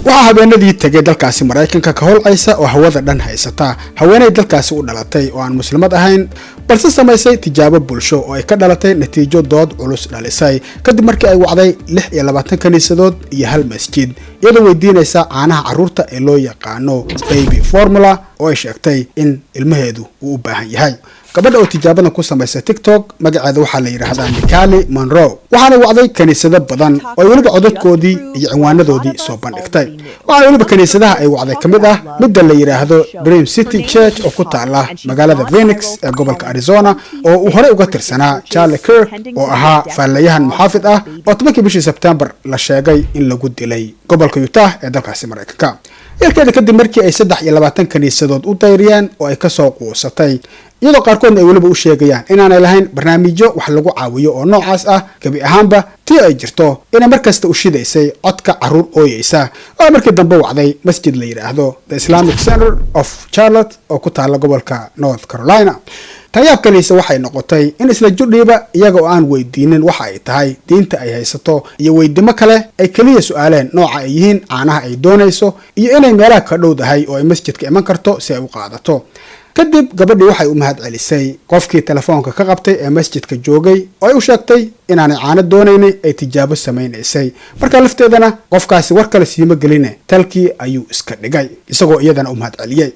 Waxaa habeenadii tegay dalkaasi Maraykanka ka holcaysa oo hawada dhan haysata haweeney dalkaasi u dhalatay oo aan Muslimad ahayn, balse samaysay tijaabo bulsho oo ay ka dhalatay natiijo dood culus dhalisay, kadib markii ay wacday 26 kiniisadood iyo hal masjid, iyadoo weydiinaysa caanaha carruurta ee loo yaqaano baby formula oo ay sheegtay in ilmaheedu uu u baahan yahay. Gabadha oo tijaabadan ku samaysay TikTok magaceeda waxaa la yidhaahdaa Mikali Monroe, waxaana wacday kiniisado badan oo ay weliba codadkoodii iyo cinwaanadoodii soo bandhigtay. Waxaana weliba kiniisadaha ay wacday ka mid ah midda la yidhaahdo Dream City Church oo ku taala magaalada Phoenix ee gobolka Arizona, oo uu horey uga tirsanaa Charlie Kirk, oo ahaa faallayahan muxaafid ah oo 10-kii bishii Sebtembar la sheegay in lagu dilay gobolka Utah ee dalkaasi Maraykanka. Yeelkeeda, kadib markii ay 23 kiniisadood u dayriyeen oo ay kasoo quusatay, iyadoo qaarkoodna ay weliba u sheegayaan inaanay lahayn barnaamijyo wax lagu caawiyo oo noocaas ah gebi ahaanba, tii ay jirto inay mar kasta u shidaysay codka carruur ooyeysa, oo markii dambe wacday masjid la yidhaahdo The Islamic Center of Charlotte oo ku taala gobolka North Carolina. Tayaab kaniise waxay noqotay in isla judhiiba, iyaga oo aan weydiinin waxa ay tahay diinta ay haysato iyo weydimo kale, ay keliya su-aaleen nooca ay yihiin caanaha ay doonayso iyo inay meelaha ka dhowdahay oo ay masjidka iman karto si ay u qaadato. Kadib gabadhii waxay u mahad celisay qofkii telefoonka ka qabtay ee masjidka joogay, oo ay u sheegtay inaanay caano doonaynin, ay tijaabo samaynaysay. Markaa lafteedana qofkaasi war kale siima geline, talkii ayuu iska dhigay, isagoo iyadana u mahad celiyey.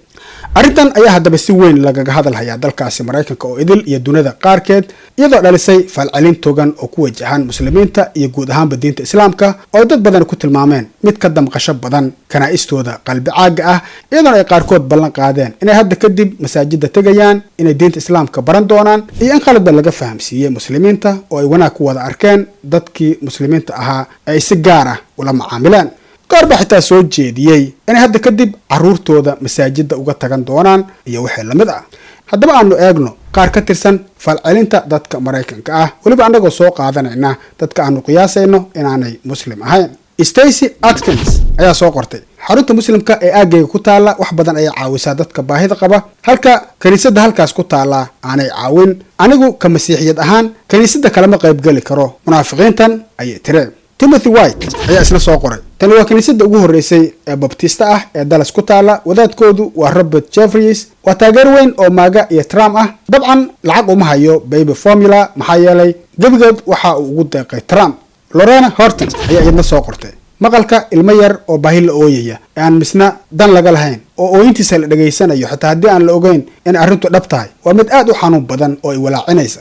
Arrintan ayaa haddaba si weyn lagaga hadalhayaa dalkaasi Maraykanka oo idil iyo dunida qaarkeed, iyadoo dhalisay falcelin togan oo ku wajahan Muslimiinta iyo guud ahaanba diinta Islaamka, oo ay dad badan ku tilmaameen mid ka damqasho badan kanaa'istooda qalbi caagga ah, iyadoona ay qaarkood ballan qaadeen inay hadda kadib masaajida tegayaan, inay diinta Islaamka baran doonaan, iyo in khaladba laga fahamsiiyey Muslimiinta oo ay wanaag ku wada arkeen dadkii Muslimiinta ahaa ee ay si gaar ah ula macaamileen. Qaar baa xitaa soo jeediyey inay hadda kadib carruurtooda masaajidda uga tagan doonaan iyo wixii lamid ah. Haddaba aanu eegno qaar ka tirsan falcelinta dadka Maraykanka ah, weliba annagoo soo qaadanayna dadka aanu qiyaasayno inaanay Muslim ahayn. Stacy Atkins ayaa soo qortay: "Xarunta Muslimka ee aaggayga ku taalla wax badan ayay caawisaa dadka baahida qaba, halka kiniisadda halkaas ku taalla aanay caawin. Anigu ka Masiixiyad ahaan kiniisadda kalama qaybgeli karo munaafiqiintan," ayay tiri. Timothy White ayaa isna soo qoray: "Tani waa kiniisadda ugu horreysay ee Babtista ah ee Dallas ku taalla. Wadaadkoodu waa Robert Jeffries, waa taageer weyn oo MAGA iyo Trump ah. Dabcan lacag uma hayo baby formula, maxaa yeelay gebigood waxa uu ugu deeqay Trump." Lorena Horton ayaa iyadna soo qortay: "Maqalka ilmo yar oo baahi la ooyaya ee aan misna dan laga lahayn oo ooyintiisa la dhegaysanayo, xitaa haddii aan la ogeyn in arrintu dhab tahay, waa mid aad u xanuun badan oo ay walaacinaysa."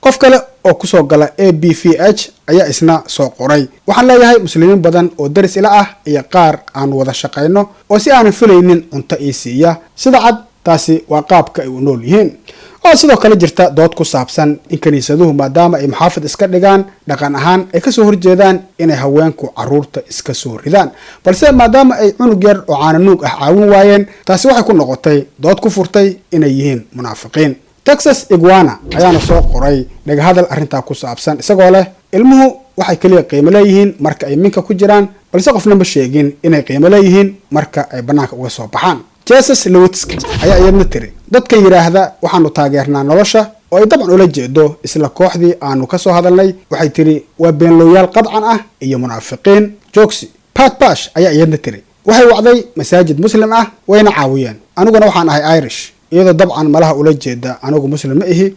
Qof kale oo kusoo gala ABVH ayaa isna soo qoray: "Waxaan leeyahay Muslimiin badan oo daris ila ah iyo qaar aan wada shaqayno oo si aanan filaynin cunto ii siiya. Sida cad, taasi waa qaabka ay u nool yihiin." Oo sidoo kale jirta dood ku saabsan in kiniisaduhu, maadaama ay muxaafid iska dhigaan, dhaqan ahaan ay kasoo horjeedaan inay haweenku carruurta iska soo ridaan, balse maadaama ay cunug yar oo caananuug ah caawin waayeen, taasi waxay ku noqotay dood ku furtay inay yihiin munaafiqiin. Texas Iguana ayaana soo qoray dhagahadal arrintaa ku saabsan, isagoo leh: "Ilmuhu waxay keliya qiimo leeyihiin marka ay minka ku jiraan, balse qofna ma sheegin inay qiimo leeyihiin marka ay bannaanka uga soo baxaan." Jesus Lewitska ayaa iyadna tiri: "Dadkan yidhaahda waxaanu taageernaa nolosha, oo ay dabcan ula jeedo isla kooxdii aanu ka soo hadalnay," waxay tiri, "waa beenlooyaal qadcan ah iyo munaafiqiin joogsi." Pat Bash ayaa iyadna tiri: "Waxay wacday masaajid Muslim ah, wayna caawiyeen. Aniguna waxaan ahay Irish," iyadoo dabcan malaha ula jeeda "anigu Muslim ma ihi."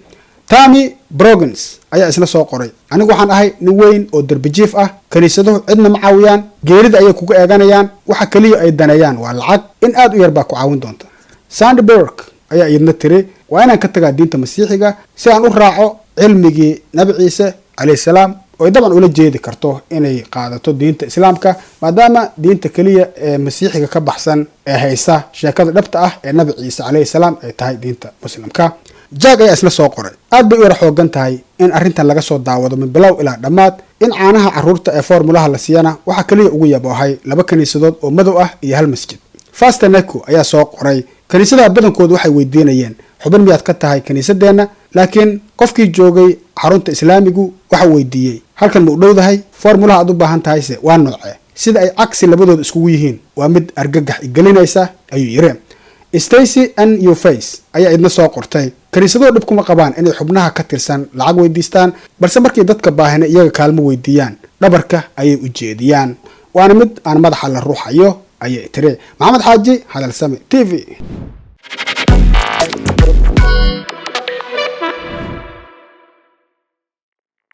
Tami Brogins ayaa isna soo qoray: "Anigu waxaan ahay nin weyn oo derbijiif ah. Kiniisaduhu cidna ma caawiyaan, geerida ayay kuga eeganayaan. Waxa keliya ay daneeyaan waa lacag. In aad u yar baa ku caawin doonta." Sandy Burk ayaa iyadna tiri: "Waa inaan ka tagaa diinta Masiixiga si aan u raaco cilmigii Nabi Ciise calayhi salaam," oo ay dabcan ula jeedi karto inay qaadato diinta Islaamka, maadaama diinta keliya ee Masiixiga ka baxsan ee haysa sheekada dhabta ah ee Nabi Ciise calayhi salaam ay tahay diinta Muslimka. Jack ayaa isna soo qoray: "Aad bay u yara xoogan tahay in arrintan laga soo daawado min bilow ilaa dhammaad. In caanaha carruurta ee formulaha la siiyana waxaa keliya ugu yaboohay laba kiniisadood oo madow ah iyo hal masjid." Fasteneco ayaa soo qoray: "Kiniisadaha badankoodu waxay weydiinayeen xubin miyaad ka tahay kiniisadeenna, laakiin qofkii joogay xarunta Islaamigu waxa weydiiyey halkan ma u dhowdahay, formulaha aad u baahan tahayse waa noocee? Sida ay cagsi labadooda iskugu yihiin waa mid argagax igelinaysa," ayuu yiri. Stacy n u face ayaa idna soo qortay: "Kiniisaduhu dhib kuma qabaan inay xubnaha ka tirsan lacag weydiistaan, balse markii dadka baahina iyaga kaalmo weydiiyaan, dhabarka ayay u jeediyaan. Waana mid aan madaxa la ruuxayo." ayay tiri. Maxamed Xaaji, Hadalsame TV.